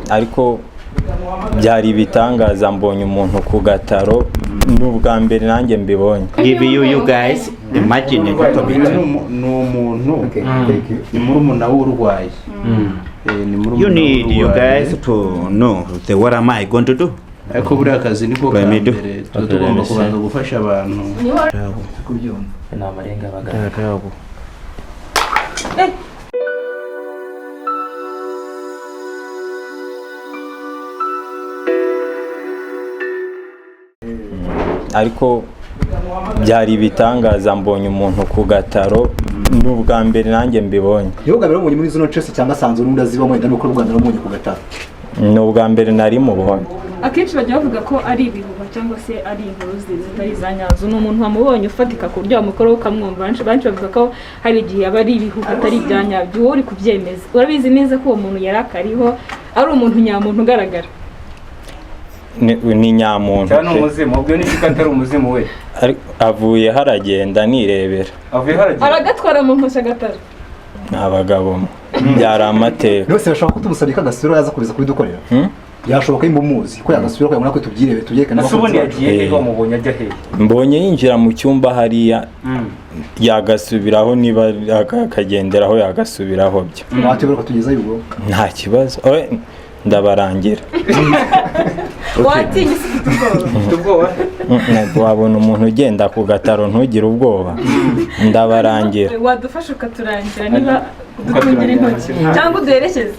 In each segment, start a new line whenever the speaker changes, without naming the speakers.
Ariko byari ibitangaza, mbonye umuntu ku gataro, ni ubwa mbere nanjye mbibonye.
Give you, you guys imagine a little bit.
Ni umuntu, ni murumuna w'urwaye. Ni murumuna
You need you
w'urwaye.
guys to know the what am I going to do?
Ariko buriya akazi niko ka
Let me do.
mbere, tuba tugomba kubanza gufasha abantu.
Ni amarenga abaganga.
Ariko byari ibitangaza, mbonye umuntu ku gataro, ni ubwa mbere nanjye mbibonye.
Niba bwa mbere mubonye muri zino cese, cyangwa asanzwe n'undi azibamo, wenda nuko ubwa mbere mubonye ku gataro?
Ni ubwa mbere nari mubonye.
Akenshi bajya bavuga ko ari ibihuha cyangwa se ari inkuru zitari iza nyazo. Ni umuntu wamubonye ufatika ku buryo wamukoraho ukamwumva? Benshi bavuga ko hari igihe aba ari ibihuha atari ibya nyabyo. Wowe uri kubyemeza, urabizi neza ko uwo muntu yari akariho, ari umuntu nyamuntu ugaragara?
Ni nyamuntu
Cyangwa ni
pe.
umuzimu? Ubwo ni ko atari umuzimu we?
Avuye haragenda nirebera.
Avuye haragiye.
Aragatwara mu ntoki agatara.
Ni abagabo mwe, byari amateka.
Rwose birashoboka ko tumusabye ko agasura yaza kuza kubidukorera?
Hmm?
Yashoboka ko umuzi ko yagasubira kugira ngo natwe tubyirebe, tubyerekane
Ese ubundi
n'abakunzi bacu.
yagiye hehe? Wamubonye ajya hehe?
Mbonye yinjira mu cyumba hariya, yagasubiraho niba akagenderaho, yagasubiraho byo.
Watuyobora ukatugezayo ubwo?
Nta kibazo. Oe, ndabarangira.
Watinye se? Ufite ubwoba?
Ufite ubwoba?
Wabona umuntu ugenda ku gataro ntugire ubwoba? Ndabarangira.
Wadufasha ukaturangira, niba udutungira intoki cyangwa uduherekeze.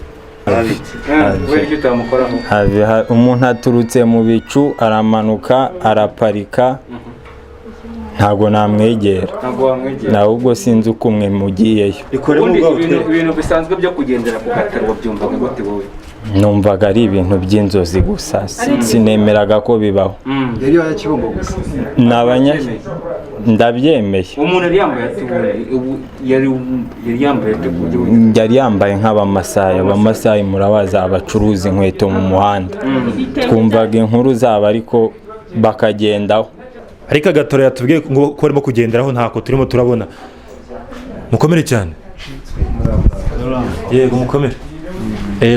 Kubera icyo utamukoraho?
Umuntu aturutse mu bicu, aramanuka, araparika, ntabwo namwegera.
Ntabwo wamwegera?
Ahubwo sinzi uko umwe mugiyeyo.
Ubundi ibintu bisanzwe byo kugendera ku gataro wabyumvaga gute wowe?
Numvaga ari ibintu by'inzozi gusa, sinemeraga ko bibaho.
Yari ya Kibungo gusa.
Ni abanya ndabyemeye.
Umuntu yari yambaye ate ubundi? Ubu yari yambaye ate ku buryo
Yari yambaye nk'abamasayi. Abamasayi murabaza, bacuruza inkweto mu muhanda. Twumvaga inkuru zabo, ariko bakagendaho.
Ariko agatoro yatubwiye ngo ko barimo kugenderaho, ntako turimo turabona. Mukomere cyane. Yego, mukomere.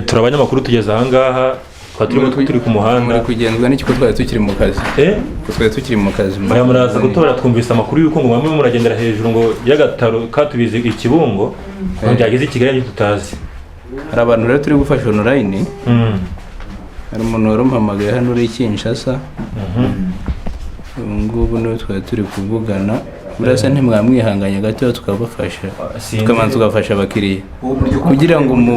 Turi abanyamakuru, tugeze ahangaha twaba turimo turi ku muhanda.
Muri kugenzwa n'iki ko twari tukiri mu kazi? Ko twari tukiri mu kazi?
Aya, muraza gutora. Twumvise amakuru y'uko ngo bamwe muragendera hejuru ngo y'agataro katubizi i Kibungo, ngo byageze i Kigali nibyo tutazi.
Hari abantu rero turi gufasha online. Hari umuntu wari umpamagaye hano uri i Kinshasa, ubu ngubu niwe twari turi kuvugana. Buriya se ntimwamwihanganye gato tukabafasha?
Sinzi.
Tukabanza tugafasha abakiriya
Ubu buryo ko
kugira ngo mu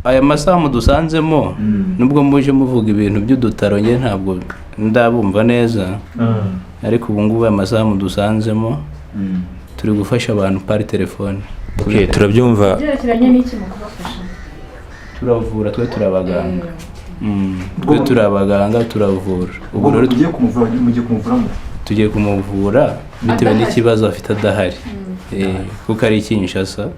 aya masaha mudusanzemo, nubwo muje muvuga ibintu by'udutaro, njye ntabwo ndabumva neza, ariko ubu ngubu aya masaha mudusanzemo turi gufasha abantu par téléphone.
Okay, turabyumva.
Byerekeranye n'iki mu kubafasha?
Turavura, twe turi abaganga. Twe turi abaganga, turavura. Ubwo
Ubwo
rero
mugiye kumuvura, mugiye kumuvuramo?
Tugiye kumuvura bitewe
Adahari.
n'ikibazo afite adahari. Kuko ari i Kinshasa.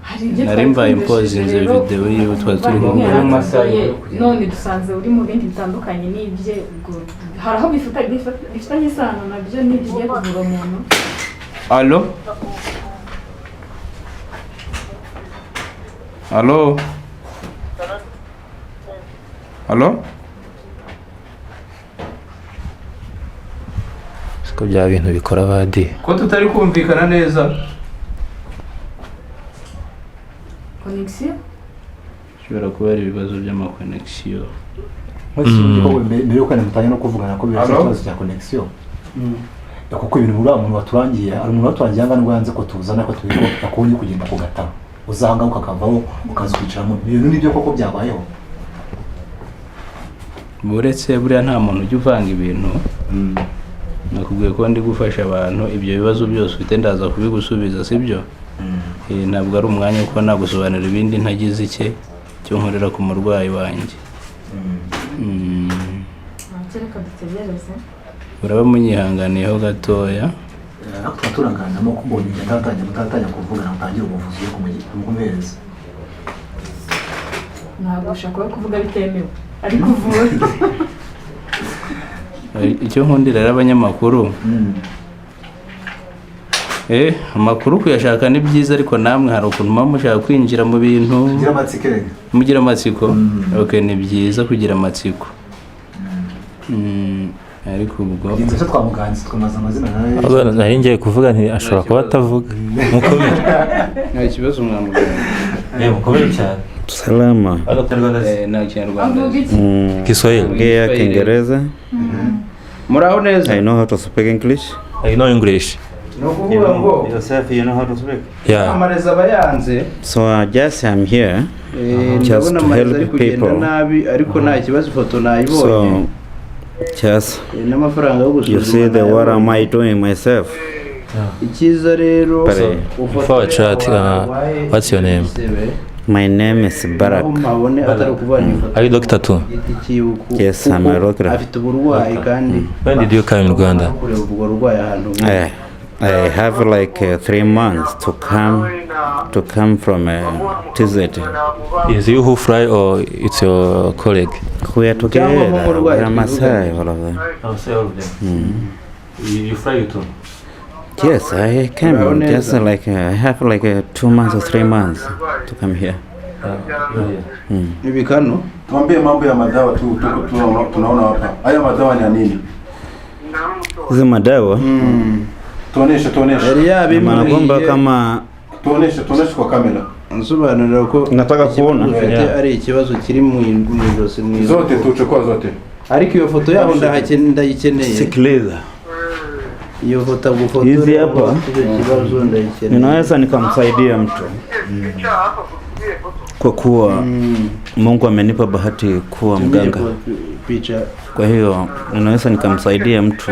Hari ibyo
Nari
twari
mbaye
twumvishije
mpozinze
rero,
video yiwe, twari turi
umuvandimwe
kumwe.
Mu masaha
yaratugoye,
yo kugenda.
none dusanze uri mu bindi bitandukanye n'ibye. Ubwo hari aho bifitanye isano nabyo n'ibyo ugiye kuvura umuntu?
Allo, allo, allo.
Siko bya bintu bikora badi.
Ko tutari kumvikana neza?
Connexion.
Bishobora kuba ari ibibazo by'amaconnexion.
Ko mbere yuko mutangira no kuvugana ko birasa
Allo?
ikibazo cya connexion, kuko ibintu uriya muntu waturangiye, hari umuntu waturangiye angana nubwo yanze ko tuzana ko tubiko akubonye kugenda ku gataro, uzahanga ukakavaho ukaza ukicaramo. Ibintu nibyo koko byabayeho?
Uretse buriya nta muntu ujya uvanga ibintu. Nakubwiye ko ndi gufasha abantu. Ibyo bibazo byose ufite ndaza kubigusubiza, sibyo? Ntabwo ari umwanya wo kuba nagusobanurira ibindi ntagize icye cyo nkorera ku murwayi wanjye.
Ntacyo, reka dutegereze.
Uraba munyihanganiyeho gatoya.
Ariko tuba turanganamo ko mbonye igihe mutaratangira kuvugana, mutangira ubuvuzi bwo kumuhereza.
Ntabwo ushobora kuba kuvuga bitemewe ariko uvura.
Icyo nkundira rero abanyamakuru, Amakuru kuyashaka ni byiza, ariko namwe hari ukuntu muba mushaka kwinjira mu bintu.
Gira amatsiko erega.
Mugira amatsiko. Okay, ni byiza kugira amatsiko. Ariko ubwo
Mugenzi wacu twamuganze, twamaze amazina nawe.
Ahubwo nari ngiye kuvuga nti ashobora kuba atavuga. Mukomere.
Nta kibazo, mwamuganga.
Mukomere cyane.
Salama.
Hano Kinyarwanda.
Nta Kinyarwanda.
Avuga iki?
Kiswahili.
Ongea Kiingereza.
Muraho neza.
I know how to speak English.
I know English.
Ni ukuvuga ngo
Yourself, you know how to speak.
Yeah.
amarezo aba yanze.
So just I'm here just
Ndabona
to
amarezo
help
ari kugenda
people.
nabi, ariko nta kibazo, ifoto nayibonye.
So just
N'amafaranga yo
you
gusuzuma
see the what am
nayabonye.
I doing myself?
Icyiza rero
Pare.
Before I chat, what's your name?
My name is Barak.
Aho mpabone atari ukuvana ifoto
Are you doctor too?
giti cyiwe
Yes, I'm a
kuko
doctor.
afite uburwayi kandi
When did you come in Rwanda?
kureba ubwo burwayi ahantu buri.
I have like 3 months to come from TZ.
Is you who fly or it's your colleague?
We are together.
Cyangwa
We are
umurwayi.
Masai, all of them.
I'll say all of them. You fly, you too?
Yes, I came just like I have like 2 months or 3 months to come here.
Ibikanu.
Tuambie mambo ya madawa tu, tuko tunaona hapa. Haya madawa ni ya nini?
Hizi madawa
Tuoneshe, tuoneshe.
Yari
maana kwamba
yabimbwiye
kama
Tuoneshe, tuoneshe kwa kamera.
nsobanurira ko
nataka kuona
ufite ari ikibazo kiri mu ijosi, mu ijosi.
Zote tuchukua zote.
Ariko iyo foto yaho ndayikeneye.
Sikiliza,
Iyo foto agufotora
Hizi hapa.
icyo kibazo ndayikeneye.
Ninaweza nikamsaidia mtu kwa kuwa Mungu amenipa bahati kuwa mganga.
Picha.
Kwa hiyo ninaweza nikamsaidia mtu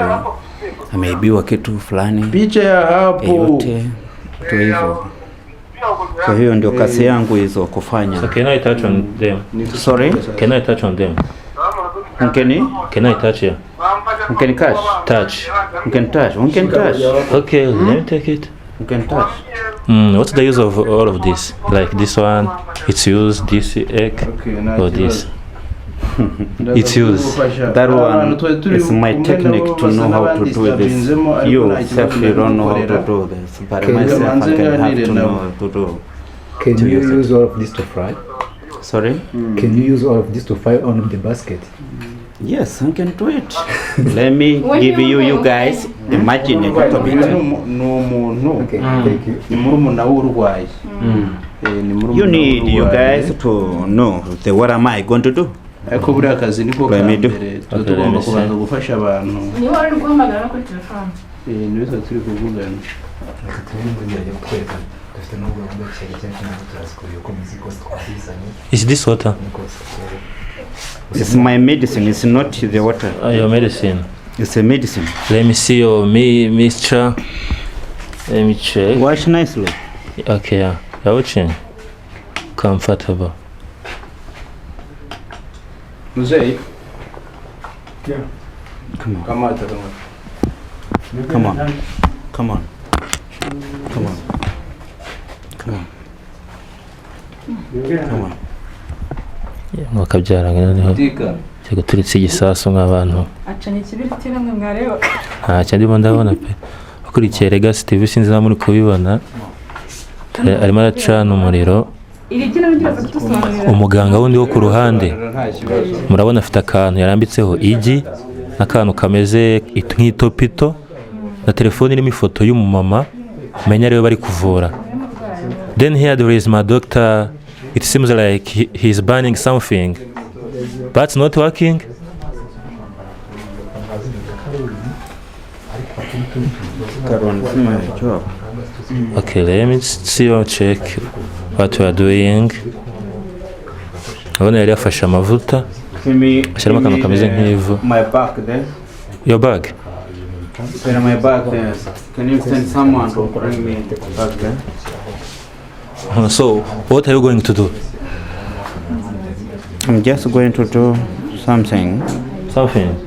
ameibiwa kitu fulani
Picha ya hapo.
yeyote tu hivyo. Kwa hiyo ndio kazi yangu hizo kufanya.
So can I touch on them?
Sorry,
Can I touch on them?
Mkeni
Can I touch here?
Mkeni cash.
Touch.
Mkeni touch. Mkeni touch.
Okay, let me take it.
Mkeni touch.
What's the use of all of this? Like this one, it's used, this egg,
Okay, nta
or this.
kibazo.
It's used.
That one is my technique to know how to do this. You self, you don't know how to do this, but
Can you-
myself I can have to know how to do.
Can
To
you
use it.
use all of this to fry?
Sorry?
Can you use all of this to fry on the basket?
Yes, I can do it. Let me give you guys imagine a little
Uyu
bit.
ni umuntu
Okay, thank you.
ni murumuna w'urwaye. Ni murumuna
You need you
w'urwaye.
guys to know the what am I going to do?
Ariko buriya akazi niko ka
Let me do.
mbere tuba
Okay,
tugomba
let me see.
kubanza gufasha abantu.
Niba wari uri guhamagara no kuri telefone.
Niwe tuba turi kuvugana.
Reka turebe ngo ngerageze kutwereka dufite n'ubwo gahunda cyane cyane ntabwo turazikuriye uko muzi kose twazizanye.
Is this water?
Ni kose.
It's my medicine, it's not the water.
Your medicine.
It's a medicine.
Let me see your mixture. Let me check.
Wash nicely.
Okay, yeah. You're watching. Comfortable.
Muzeyi.
Come on.
Kamata, kamata.
Come on. Come on. Come on. Come on. Come on.
Mwakabyara noneho
Tika.
cyo guturitsa igisasu nk'abantu.
Acanye ikibiriti namwe mwareba.
Ntacyo ndimo ndabona pe. Ukurikiye Legacy TV, sinzi niba muri kubibona. Arimo aracana umuriro.
Iri gina ntibaza kudusobanurira.
Umuganga wundi wo ku ruhande
Nta kibazo.
murabona afite akantu yarambitseho igi n'akantu kameze nk'itopito na telefone irimo ifoto y'umumama, menya ariwe bari kuvura. Then here there is my doctor. It seems like he's burning something, but it's not working.
Karon, it's my job.
Okay, let me see or check what we are doing. Urabona yari yafashe amavuta ashyiramo akantu kameze nk'ivu.
My bag there.
Your bag?
Where my bag there? Can you send someone to bring me back there?
So what are you going to do?
I'm just going to do something.
Something.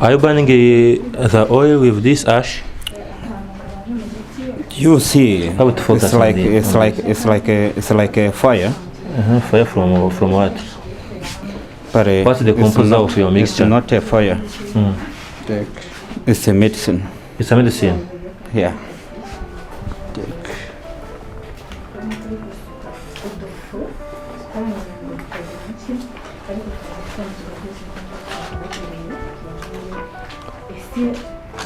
Are you burning the oil with this ash?
You see,
How to focus
it's
on
like it's
on
like it's like a fire.
Fire from what?
But
What's the
it's
composer
not-
of your mixture?
It's not a fire. It's a medicine.
It's a medicine.
Here. Take.
Udufu twamenye ngo dukoze iki, ariko tuzi ese.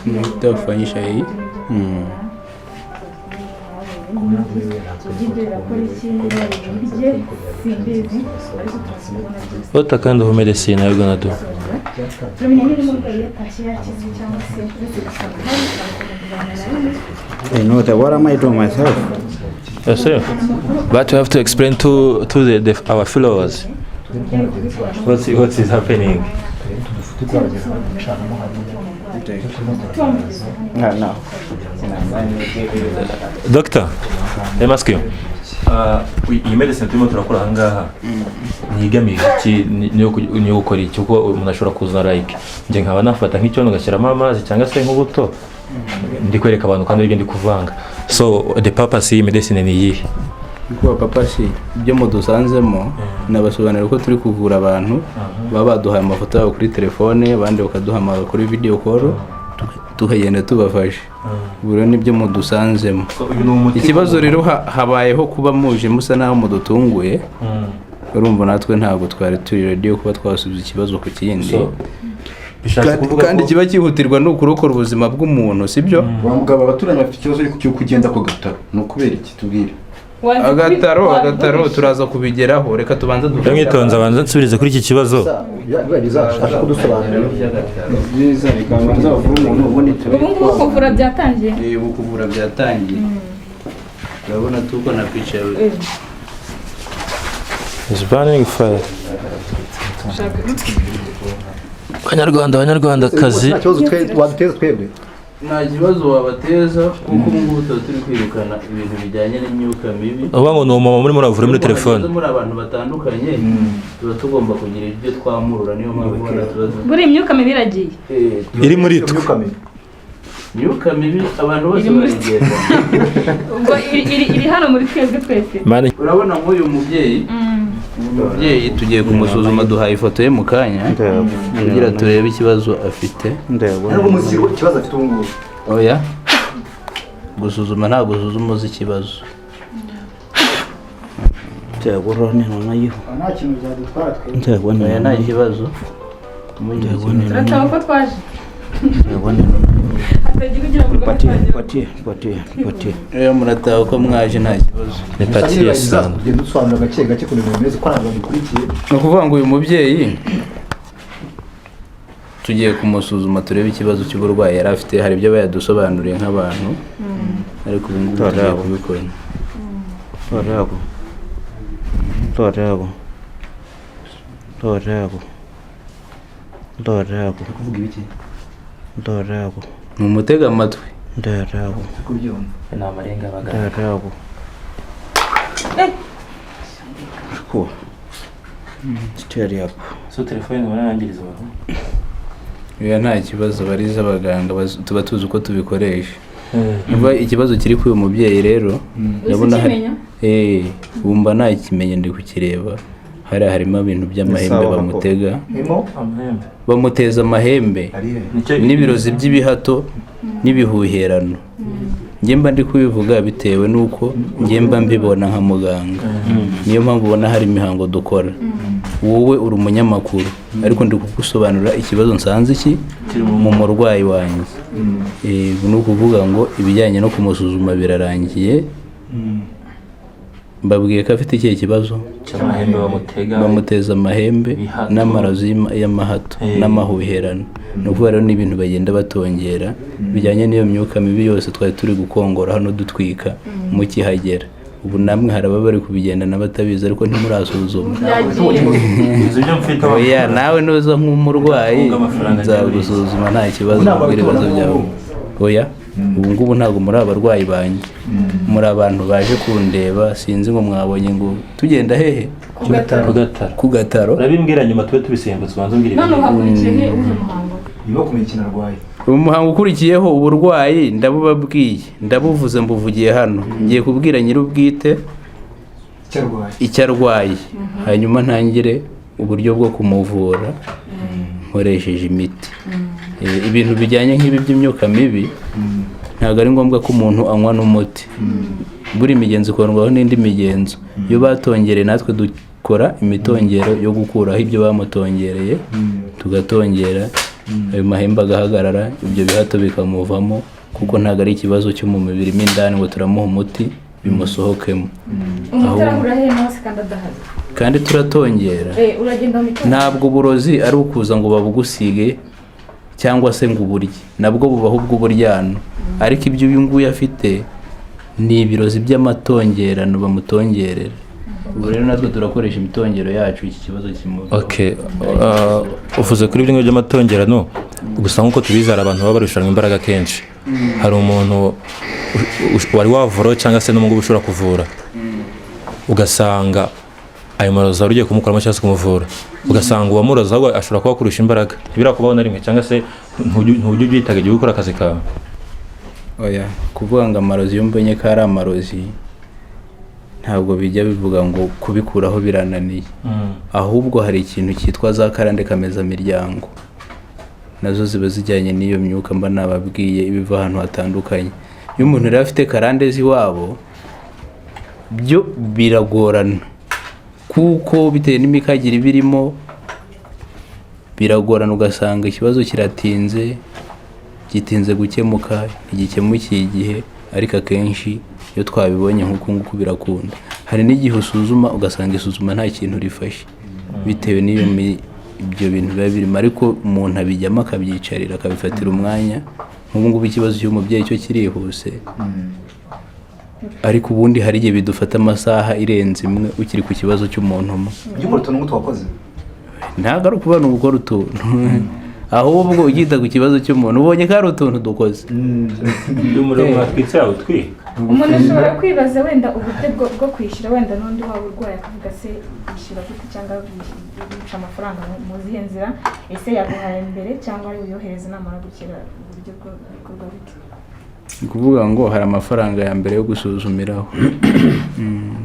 Nitafanyisha hii.
Ibyo birakora iki, niba bibirye simbizi, ariko turaza kubona byose.
What kind of medicine are you gonna do?
Turamenya niba umurwayi yatashye yakize cyangwa se uretse gusanga hari kuganira nawe.
I know that. What am I doing myself?
Yourself. But you have to explain to our followers what is happening.
Udufu tuzabageza gucanamo hariya.
No, no.
Doctor, let me ask you. Iyi medicine turimo turakora aha ngaha ntigamije iki? Niyo gukora iki? Kuko umuntu ashobora kuzana, like njye nkaba nafata nk'icyondo ngashyiramo amazi cyangwa se nk'ubuto, ndi kwereka abantu kandi aribyo ndi kuvanga. So the purpose y'iyi medicine ni iyihe?
Kuba papa si ibyo mudusanzemo, nabasobanurira ko turi kuvura abantu baba baduhaye amafoto yabo kuri telefone, abandi bakaduhamagara kuri video call, tukagenda tubafasha. Ubu rero nibyo mudusanzemo.
Uyu ni umuti.
Ikibazo rero habayeho kuba muje musa naho mudutunguye. Urumva natwe ntabwo twari turi ready kuba twasubiza ikibazo ku kindi.
So, bishatse
Kandi,
kuvuga
kandi
ko
kiba cyihutirwa ni ukurokora ubuzima bw'umuntu, sibyo?
Wa mugabo, abaturanyi bafite ikibazo cyo kugenda ku gataro, ni ukubera iki? Tubwire.
Agataro turaza kubigeraho, reka tubanze
Rero mwitonze, abanza nsubirize kuri iki kibazo.
Biba bizashaka kudusobanurira.
Byiza, reka banza bavure umuntu, ubundi tube.
Ubu ngubu kuvura byatangiye.
Ubu kuvura byatangiye, urabona tuko na picha.
It's burning fire. Banyarwanda, banyarwandakazi.
Nta kibazo waduteza twebwe?
Nta kibazo wabateza, kuko ubu ngubu tuba turi kwirukana ibintu bijyanye n'imyuka mibi.
Uvuga ngo ni umumama muri muravura muri telefone.
Muri abantu batandukanye tuba tugomba kugira ibyo twamurura, niyo mpamvu ubona tuba
Buriya imyuka mibi iragiye.
Iri muri twe.
Imyuka mibi.
Imyuka mibi abantu bose
Iri muri
barigenda.
Ubwo iri hano muri twebwe twese.
Mani.
Urabona nk'uyu mubyeyi, uyu mubyeyi tugiye kumusuzuma, duhaye ifoto ye mu kanya kugira turebe ikibazo afite.
Ntabwo muzi ikibazo afite ubu ngubu?
Oya, gusuzuma ntabwo usuzuma uzi ikibazo.
Nta kintu byadutwara twebwe.
Oya, nta kibazo.
Turataha uko twaje, hatagira ugira ngo twagira.
Rero murataha uko mwaje, nta kibazo.
Ni pati ya sana.
Kugenda usobanura gake gake ukuntu ibintu bimeze, ko ntabwo bikurikiye.
Ni ukuvuga ngo uyu mubyeyi tugiye kumusuzuma turebe ikibazo cy'uburwayi yari afite. Hari ibyo aba yadusobanuriye nk'abantu, ariko ubu ngubu tugiye kubikora.
Torego. Torego. Torego. Torego.
Kuvuga ibiki?
Torego.
Ni umutega amatwi.
Torego.
Kubyumva.
Ni amarenga y'abaganga.
Torego. Cool. Steady up.
So telefone barangiriza abantu.
Oya, nta kibazo, bariza abaganga tuba tuzi uko tubikoresha. Niba ikibazo kiri kuri uyu mubyeyi rero, ndabona hari
Ukimenya?
Wumva ntakimenya, ndi kukireba hariya harimo ibintu by'amahembe.
Sawa,
Bamutega.
Harimo
Amahembe.
Bamuteza amahembe
ari he?
Nicyo
n'ibirozi by'ibihato n'ibihuherano. Njye mba ndi kubivuga bitewe n'uko njye mba mbibona nka muganga, niyo mpamvu ubona hari imihango dukora. Wowe uri umunyamakuru, ariko ndi kugusobanurira ikibazo nsanze iki mu murwayi wanjye. Ni ukuvuga ngo ibijyanye no kumusuzuma birarangiye. Mbabwiye ko afite ikihe kibazo?
Cy'amahembe bamutega.
Bamuteza amahembe.
Ibihato.
N'amarozi y'amahato n'amahuherano. Ni ukuvuga rero ni ibintu bagenda batongera bijyanye n'iyo myuka mibi yose twari turi gukongora hano dutwika mukihagera. Ubu namwe hari ababa bari kubigenda n'abatabizi, ariko ntimurasuzuma.
Inzu ibyo mfite.
Oya, nawe nuza nk'umurwayi
Ndafunga amafaranga.
nzagusuzuma, nta kibazo.
Ubu ntabwo
Ubwira ibibazo
bitubona
byawe.
nk'ubu.
Oya, ubu ngubu ntabwo muri abarwayi banjye, muri abantu baje kundeba. Sinzi ngo mwabonye ngo tugenda hehe?
Ku gataro.
Ku gataro.
Ku gataro.
Urabimbwira nyuma, tube tubisimbutse, ubanza umbwira
None
ibindi.
uhakurikiye uwuhe muhango?
Nyuma yo kumenya ikintu arwaye.
Umuhango ukurikiyeho, uburwayi ndabubabwiye, ndabuvuze, mbuvugiye hano. Ngiye kubwira nyir'ubwite
Icyo arwaye.
Icyo arwaye, hanyuma ntangire uburyo bwo kumuvura nkoresheje imiti. Ibintu bijyanye nk'ibi by'imyuka mibi. Ntabwo ari ngombwa ko umuntu anywa n'umuti. Buri migenzo ikundwaho n'indi migenzo. Iyo batongereye, natwe dukora imitongero yo gukuraho ibyo bamutongereye, tugatongera ayo mahembe agahagarara, ibyo bihato bikamuvamo, kuko ntabwo ari ikibazo cyo mu mubiri mo indani ngo turamuha umuti bimusohokemo.
Umuti
Ahubwo-
arahura he nawe se kandi adahari?
Kandi turatongera.
Uragenda mu mitungo.
Ntabwo uburozi ari ukuza ngo babugusige cyangwa se ngo uburye, nabwo bubaho ubw'uburyano, ariko ibyo uyu nguyu afite ni ibirozi by'amatongerano bamutongerera. Ubu rero natwe turakoresha imitongero yacu, iki kibazo kimuvaho.
Okay, uvuze kuri bimwe by'amatongerano gusa. Nk'uko tubizi, hari abantu baba barushanwa imbaraga kenshi. Hari umuntu wari wavura cyangwa se n'ubungubu ushobora kuvura, ugasanga ayo marozi wari ugiye kumukoramo cyangwa se kumuvura, ugasanga uwamuroza ahubwo ashobora kuba akurusha imbaraga. Ntibirakubaho na rimwe, cyangwa se ntujya ubyitaga igihe ukora akazi kawe?
Oya, kuvuga ngo amarozi, iyo mbonye ko ari amarozi, ntabwo bijya bivuga ngo kubikuraho birananiye. Ahubwo hari ikintu cyitwa za karande kamezamiryango, nazo ziba zijyanye n'iyo myuka mba nababwiye ibiva ahantu hatandukanye. Iyo umuntu rero afite karande z'iwabo, byo biragorana, kuko bitewe n'imikagire iba irimo biragorana, ugasanga ikibazo kiratinze, gitinze gukemuka, ntigikemukiye igihe. Ariko akenshi iyo twabibonye nk'uku nguku birakunda. Hari n'igihe usuzuma ugasanga isuzuma nta kintu rifashe, bitewe n'iyo ibyo bintu biba birimo, ariko umuntu abijyamo akabyicarira, akabifatira umwanya. Nk'ubu ngubu ikibazo cy'umubyeyi cyo kirihuse, ariko ubundi hari igihe bidufata amasaha irenze imwe ukiri ku kibazo cy'umuntu umwe.
Ujya ukora utuntu nk'utwo wakoze?
Ntabwo ari ukubona gukora utuntu, ahubwo ugita ku kibazo cy'umuntu ubonye ko hari utuntu dukoze.
Iyo umuriro mwatwitse yawutwika.
Umuntu ashobora kwibaza wenda uburyo bwo kwishyura, wenda n'undi waba urwaye akavuga: "Se yishyura gute, cyangwa bica amafaranga mu zihe nzira? Ese yaguhaye mbere cyangwa ari buyohereze namara gukira?" Uburyo bwo bikorwa bite?
Ni ukuvuga ngo hari amafaranga ya mbere yo gusuzumiraho.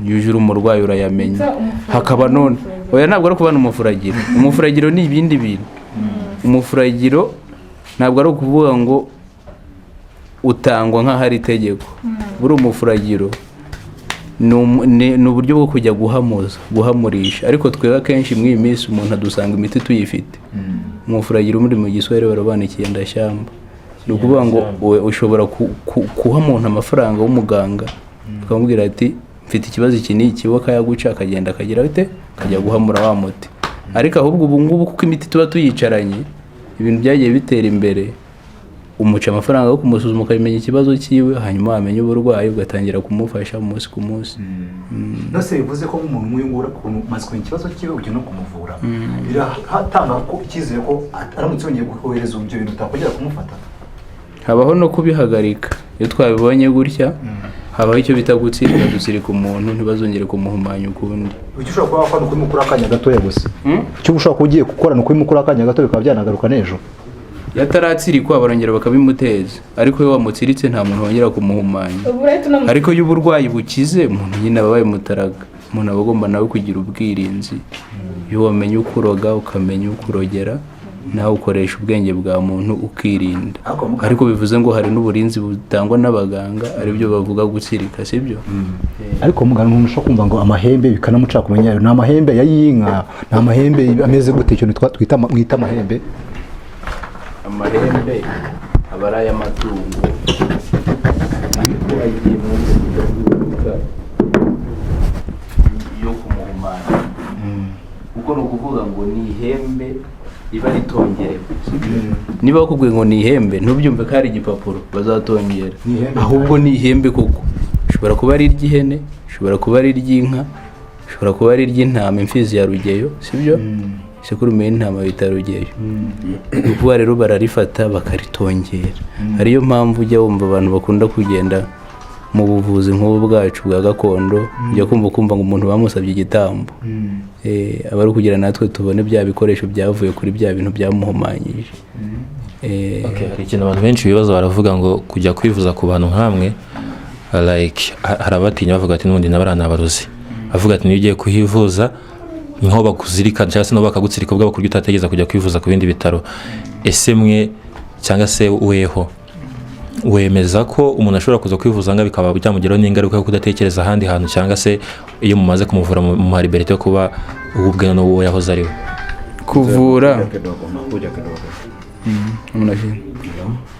Iyo uje uri umurwayi urayamenya.
Ndetse umufuragiro
Hakaba none
n'umufuragiro.
Oya, ntabwo ari ukubona umufuragiro. Umufuragiro ni ibindi bintu. Umufuragiro ntabwo ari ukuvuga ngo utangwa nk'aho ari itegeko. Buri umufuragiro ni uburyo bwo kujya guhamuza, guhamurisha. Ariko twebwe akenshi muri iyi minsi umuntu adusanga imiti tuyifite. Umufuragiro muri mu Giswahili barabanikiye ndashyamba. Ni ukuvuga ngo ushobora guha umuntu amafaranga w'umuganga, ukamubwira ati: "Mfite ikibazo iki n'iki," we akayaguca, akagenda akagira bite, akajya guhamura wa muti. Ariko ahubwo ubu ngubu, kuko imiti tuba tuyicaranye, ibintu byagiye bitera imbere, umuca amafaranga yo kumusuzuma, ukamenya ikibazo cyiwe, hanyuma wamenya uburwayi ugatangira kumufasha umunsi ku munsi.
Nose bivuze ko nk'umuntu nk'uyu nguyu, ukuntu umaze kumenya ikibazo cyiwe, ujya no kumuvura, biratanga ko icyizere ko aramutse yongeye kohereza ibyo bintu utakongera kumufata?
Habaho no kubihagarika. Iyo twabibonye gutya, habaho icyo bita gutsirika. Dutsirika umuntu ntibazongere kumuhumanya ukundi.
Icyo ushobora kuba wakora ni ukubimukura akanya gatoya gusa. Icyo ushobora kuba ugiye gukora ni ukubimukura akanya gato, bikaba byanagaruka n'ejo.
Iyo ataratsirikwa barongera bakabimuteza, ariko iyo wamutsiritse nta muntu wongera kumuhumanya.
Ubu rero tunamu
Ariko iyo uburwayi bukize, umuntu nyine aba abaye mutaraga. Umuntu aba agomba nawe kugira ubwirinzi. Iyo wamenye uko uroga, ukamenya uko urogera, nawe ukoresha ubwenge bwa muntu ukirinda. Ariko bivuze ngo hari n'uburinzi butangwa n'abaganga, aribyo bavuga gutsirika, sibyo?
Ariko muganga, umuntu ushobora kumva ngo amahembe bikanamuca kumenya ni amahembe ya y'inka, ni amahembe ameze gute? Ikintu twita mwita amahembe.
Amahembe aba ari ay'amatungo, ariko agiye muri gahunda yo kumuhumanya, kuko ni ukuvuga ngo ni ihembe riba ritongerewe. Niba bakubwiye ngo ni ihembe, ntubyumve ko ari igipapuro bazatongera.
Ni ihembe.
Ahubwo ni ihembe koko, ushobora kuba ari iry'ihene, ushobora kuba ari iry'inka, ushobora kuba ari iry'intama, imfizi ya rugeyo, sibyo? Isekurume y'intama bita rugeyo. Ni ukuvuga rero bararifata bakaritongera. Ariyo mpamvu ujya wumva abantu bakunda kugenda mu buvuzi nk'ubu bwacu bwa gakondo, ujya kumva ukumva ngo umuntu bamusabye igitambo. Aba ari ukugira natwe tubone bya bikoresho byavuye kuri bya bintu byamuhumanyije.
Okay, hari ikintu abantu benshi bibaza, baravuga ngo kujya kwivuza ku bantu nkamwe, like hari abatinya bavuga ati n'ubundi nabariya ni abarozi, bavuga ati niyo ugiye kuhivuza niho bakuzirikana cyangwa se nabo bakagutsirika ubwabo ku buryo utategereza kujya kwivuza ku bindi bitaro. Ese mwe cyangwa se weho Wemeza ko umuntu ashobora kuza kwivuza nga bikaba byamugiraho n'ingaruka yo kudatekereza ahandi hantu, cyangwa se iyo mumaze kumuvura mumuha liberté yo kuba uwo ubwe n'uwo yahoze ari we?
Kuvura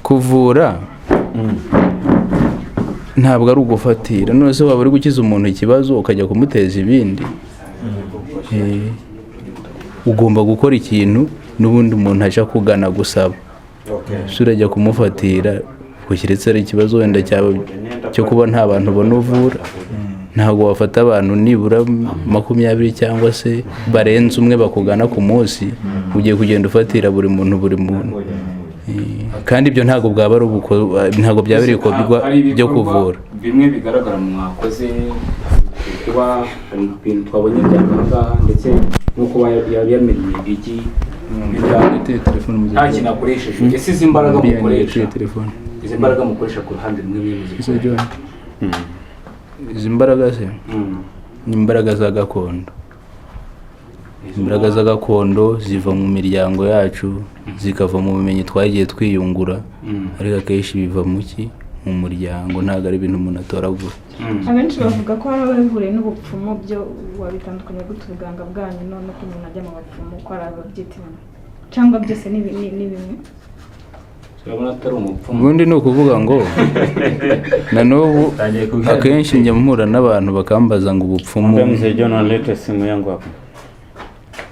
kuvura ntabwo ari ugufatira. None se waba uri gukiza umuntu ikibazo ukajya kumuteza ibindi? Ugomba gukora ikintu n'ubundi umuntu aje kugana gusaba, ese urajya kumufatira? Keretse ari ikibazo wenda cyaba cyo kuba nta bantu ubona uvura. Ntabwo wafata abantu nibura 20 cyangwa se barenze umwe bakugana ku munsi, ugiye kugenda ufatira buri muntu buri muntu. Kandi ibyo ntabwo bwaba ari ntabwo byaba ari ibikorwa
Hari
byo
ibikorwa
kuvura.
bimwe bigaragara mwakoze, kuba hari ibintu twabonye by'ahangaha, ndetse no kuba yari yamennye igi nta kintu akoresheje. Ese izi mbaraga mukoresha, izi mbaraga mukoresha ku ruhande rumwe
Ese
mwe
John, izi mbaraga se ni imbaraga za gakondo. Imbaraga za gakondo ziva mu miryango yacu, zikava mu bumenyi twagiye twiyungura, ariko akenshi biva mu ki? Mu muryango. Ntabwo ari ibintu umuntu atoragura.
Abenshi bavuga ko hari ababihuriye n'ubupfumu. Byo wabitandukanya gute, ubuganga bwanyu none ko umuntu ajya mu bapfumu, ko hari ababyitiranya, cyangwa byose ni bimwe?
Turabona atari umupfumu.
Ubundi ni ukuvuga ngo na n'ubu akenshi njya mpura n'abantu bakambaza ngo ubupfumu,
Mwambie mzee John alete simu yangu hapa.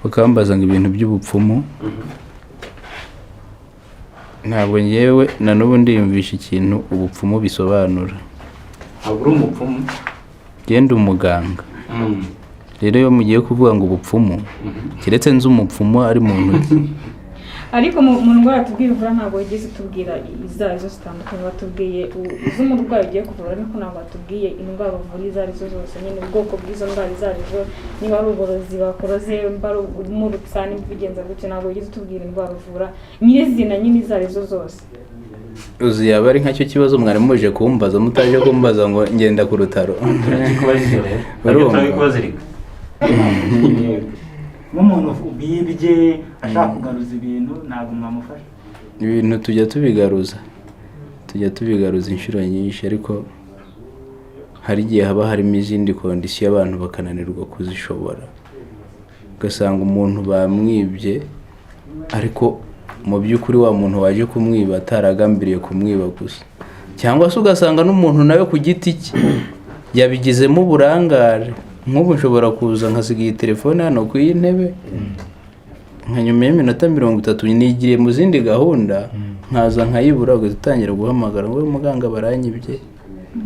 bakambaza ngo ibintu by'ubupfumu. Ntabwo ngewe na n'ubu ndiyumvisha ikintu ubupfumu bisobanura.
Ntabwo uri umupfumu.
Genda umuganga. Rero iyo mugiye kuvuga ngo ubupfumu, keretse nzi umupfumu ari mu ntoki.
Ariko mu ndwara tubwiye uvura, ntabwo wigeze utubwira izo arizo zitandukanye. Watubwiye iz'umurwayi ugiye kuvura, ariko ntabwo watubwiye indwara uvura izo arizo zose nyine, ubwoko bw'izo ndwara izo arizo, niba ari uburozi bakuroze, niba ari umurutsa, niba ubigenza gutya. Ntabwo wigeze utubwira indwara uvura nyirizina nyine izo arizo zose.
Uzi yaba ari nkacyo kibazo mwari muje kumbaza, mutaje kumbaza ngo ngenda ku rutaro. Urumva?
Turabikubazirika.
Nk'umuntu wibye ashaka kugaruza ibintu, ntabwo mwamufasha?
Ibintu tujya tubigaruza inshuro nyinshi, ariko hari igihe haba harimo izindi condition abantu bakananirwa kuzishobora, ugasanga umuntu bamwibye, ariko mu by'ukuri wa muntu waje kumwiba ataragambiriye kumwiba gusa, cyangwa se ugasanga n'umuntu nawe ku giti cye yabigizemo uburangare. Nk'ubu nshobora kuza nkasiga iyi telefone hano ku iyi ntebe, nka nyuma y'iminota 30 nigiriye mu zindi gahunda, nkaza nkayibura, ugahita utangira guhamagara ngo: "Muganga, baranyibye,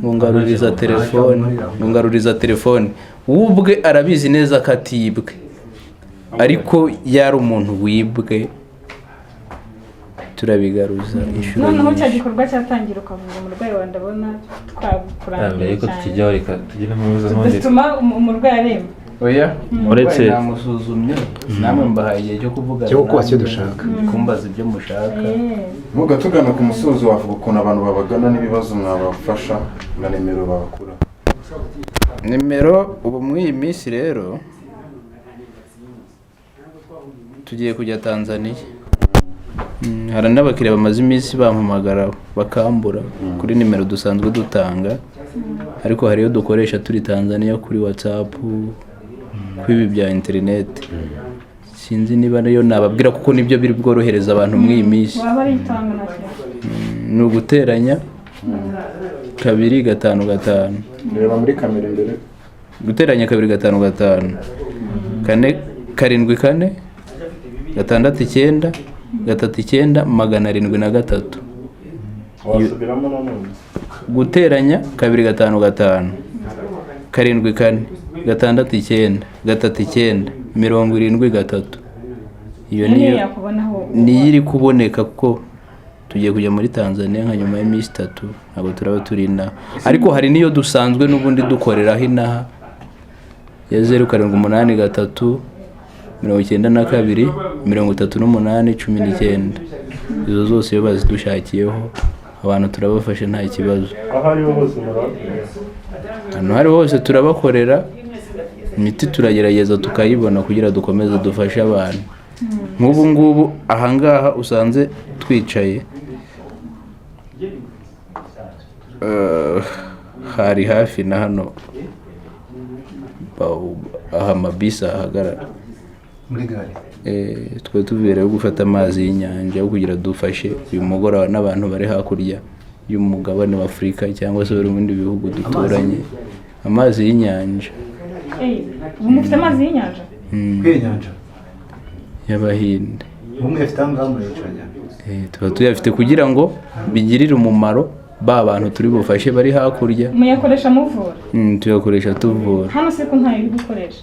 ngo ngaruriza telefone, ngo ngaruriza telefone." We ubwe arabizi neza ko atibwe, ariko yari umuntu wibwe, turabigaruza inshuro
Noneho cya
nyinshi.
gikorwa cyatangira ukavura umurwayi wawe, ndabona twakurambiye
Mbere yuko
cyane.
tukijyaho, reka tugire mubibazo n'ubundi.
Dutuma umurwayi aremba.
Oya.
Uretse-
Namusuzumye, namwe mbahaye igihe cyo kuvugana
Cyo kubaza icyo
namwe,
dushaka.
kumbaza ibyo mushaka.
Muga tugana ku musozo, wavuga ukuntu abantu babagana n'ibibazo mwabafasha na nimero babakura.
Nimero ubu muri iyi minsi rero tugiye kujya Tanzania. Hari n'abakiriya bamaze iminsi bampamagara bakambura kuri nimero dusanzwe dutanga, ariko hari iyo dukoresha turi Tanzania kuri WhatsApp, kuri ibi bya interineti. Sinzi niba ariyo nababwira, kuko nibyo biri bworohereza abantu muri iyi minsi.
Waba ari itanga, nta kibazo.
Ni uguteranya 255.
Reba muri kamera imbere.
Guteranya 255 474 69 39 703.
Wasubiramo nanone.
Guteranya 255 74 69 39 73. Iyo
Iyo
niyo.
niyo yakubonaho.
Niyo iri kuboneka, kuko tugiye kujya muri Tanzania nka nyuma y'iminsi 3, ntabwo turaba turi inaha. Ariko hari n'iyo dusanzwe n'ubundi dukoreraho inaha ya 0783 92 38 19. Izo zose iyo bazidushakiyeho abantu turabafasha, nta kibazo.
Aho ariho hose murabakorera?
Ahantu aho ariho hose turabakorera. Imiti turagerageza tukayibona kugira dukomeze dufashe abantu. Nk'ubu ngubu ahangaha usanze twicaye. Hari hafi na hano aha amabisi ahagarara.
Muri gare?
Twari tuvuye gufata amazi y'inyanja yo kugira dufashe uyu mugoroba n'abantu bari hakurya y'umugabane wa Afurika cyangwa se bari mu bindi bihugu duturanye, amazi y'inyanja.
Ubu mufite amazi y'inyanja?
Kuri nyanja?
Y'Abahinde.
Umwe afite ahangaha murayicaranya?
Tuba tuyafite kugira ngo bigirire umumaro ba bantu turi bufashe bari hakurya.
Muyakoresha muvura?
Tuyakoresha tuvura.
Hano se ko ntayo uri gukoresha?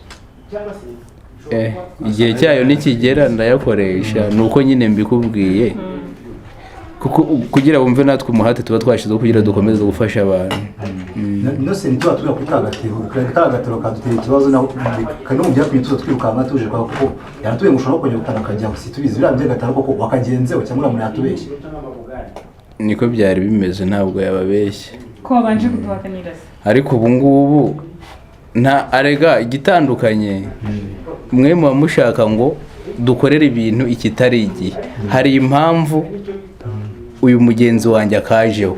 Igihe cyayo nikigera ndayakoresha, ni uko nyine mbikubwiye kuko kugira wumve natwe umuhate tuba twashyizeho kugira dukomeze gufasha abantu.
Nose ntituba tujya kuri ka gatebo, ka gatebo kadutera ikibazo, naho kari no mu byatumye tuza twirukanka tuje kwa, kuko yaratubwiye ngo ushobora kongera gutana akajyaho, si tubizi biriya by'agataro koko wakagenzeho cyangwa uriya muntu yatubeshye.
Niko byari bimeze, ntabwo yababeshye.
Ko wabanje kuduhakanira se?
Ariko ubu ngubu nta arega igitandukanye, mwe muba mushaka ngo dukorere ibintu ikitari igihe. Hari impamvu uyu mugenzi wanjye akajeho,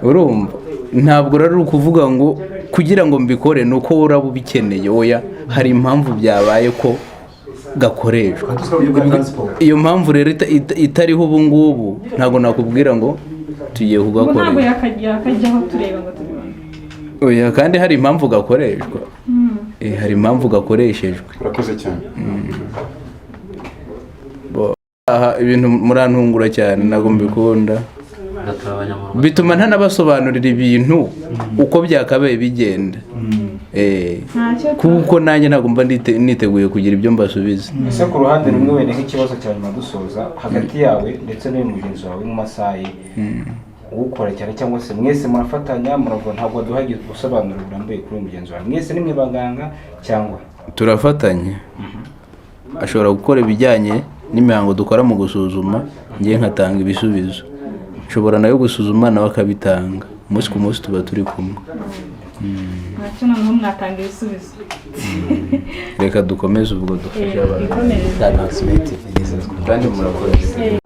urumva ntabwo rero ari ukuvuga ngo kugira ngo mbikore ni uko uraba ubikeneye, oya, hari impamvu byabaye ko gakoreshwa. Iyo mpamvu rero itariho ubu ngubu, ntabwo nakubwira ngo tugiye
Ubu ntabwo
kugakoresha.
yakajyaho tureba ngo tubibone.
Oya, kandi hari impamvu gakoreshwa. Hari impamvu gakoreshejwe.
Urakoze cyane.
Aha ibintu murantungura cyane, ntabwo mbikunda, bituma ntanabasobanurira ibintu uko byakabaye bigenda.
Ntacyo.
Kuko nanjye ntabwo mba niteguye kugira ibyo mbasubiza.
Ese ku ruhande rumwe wenda nk'ikibazo cya nyuma dusoza, hagati yawe ndetse n'uyu mugenzi wawe w'Umumasayi, ukora cyane cyangwa se mwese murafatanya muravura? Ntabwo waduhaye ubusobanuro burambuye kuri uyu mugenzi wawe. Mwese nimwe baganga cyangwa?
Turafatanya. Ashobora gukora ibijyanye n'imihango dukora mu gusuzuma, ngiye nkatanga ibisubizo, nshobora nayo gusuzuma, nawe akabitanga. Umunsi ku munsi tuba turi kumwe.
Ntacyo, noneho mwatanga ibisubizo.
Reka dukomeze ubwo dufashe abantu.
Twikomereze.
Kandi murakoze.